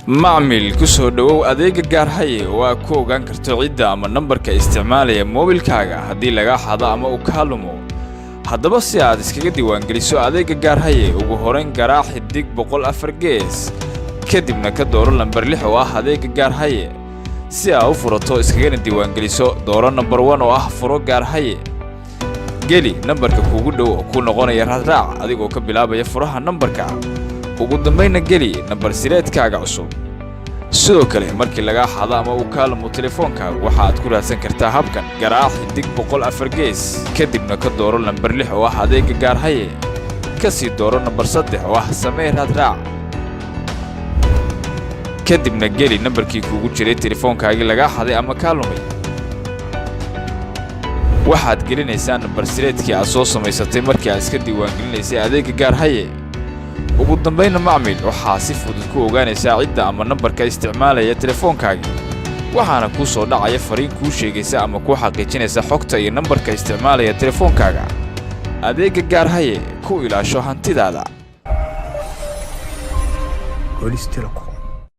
Macmil, ku soo dhowow adeega Gaarhaye oo aad ku ogaan karto cidda ama nambarka isticmaalaya moobilkaaga haddii lagaa xado ama uu kaa lumo. Haddaba, si aad iskaga diiwaangeliso adeega Gaarhaye, ugu horayn garaac *104#, kadibna ka dooro lambar 6 oo ah adeega Gaarhaye. Si aad u furato iskagana diiwaangeliso, dooro nambar 1 oo ah furo Gaarhaye. Geli nambarka kuugu dhow oo kuu noqonaya raadraac, adigoo ka bilaabaya furaha nambarka. Ugu dambayna geli nambar sireedkaaga cusub. Sidoo kale, markii lagaa xado ama uu kaa lumo telefoonkaagu, waxa aad ku raadsan kartaa habkan: garaac *104#, kadibna ka dooro lambar 6 oo ah adeega Gaarhaye, ka sii dooro nambar 3 oo ah samee raadraac, kadibna geli nambarkii kuugu jiray telefoonkaagii lagaa xaday ama kaa lumay. Waxaad gelinaysaa nambar sireedkii aad soo samaysatay markii aad iska diiwaangelinaysay adeega Gaarhaye. Ugu dambayna, macmil, waxaa si fudud ku ogaanaysaa cidda ama nambarka isticmaalaya telefoonkaagii, waxaana kuu soo dhacaya fariin kuu sheegaysa ama kuu xaqiijinaysa xogta iyo nambarka isticmaalaya telefoonkaaga. Adeegga Gaarhaye, ku ilaasho hantidaada. Golis Telecom.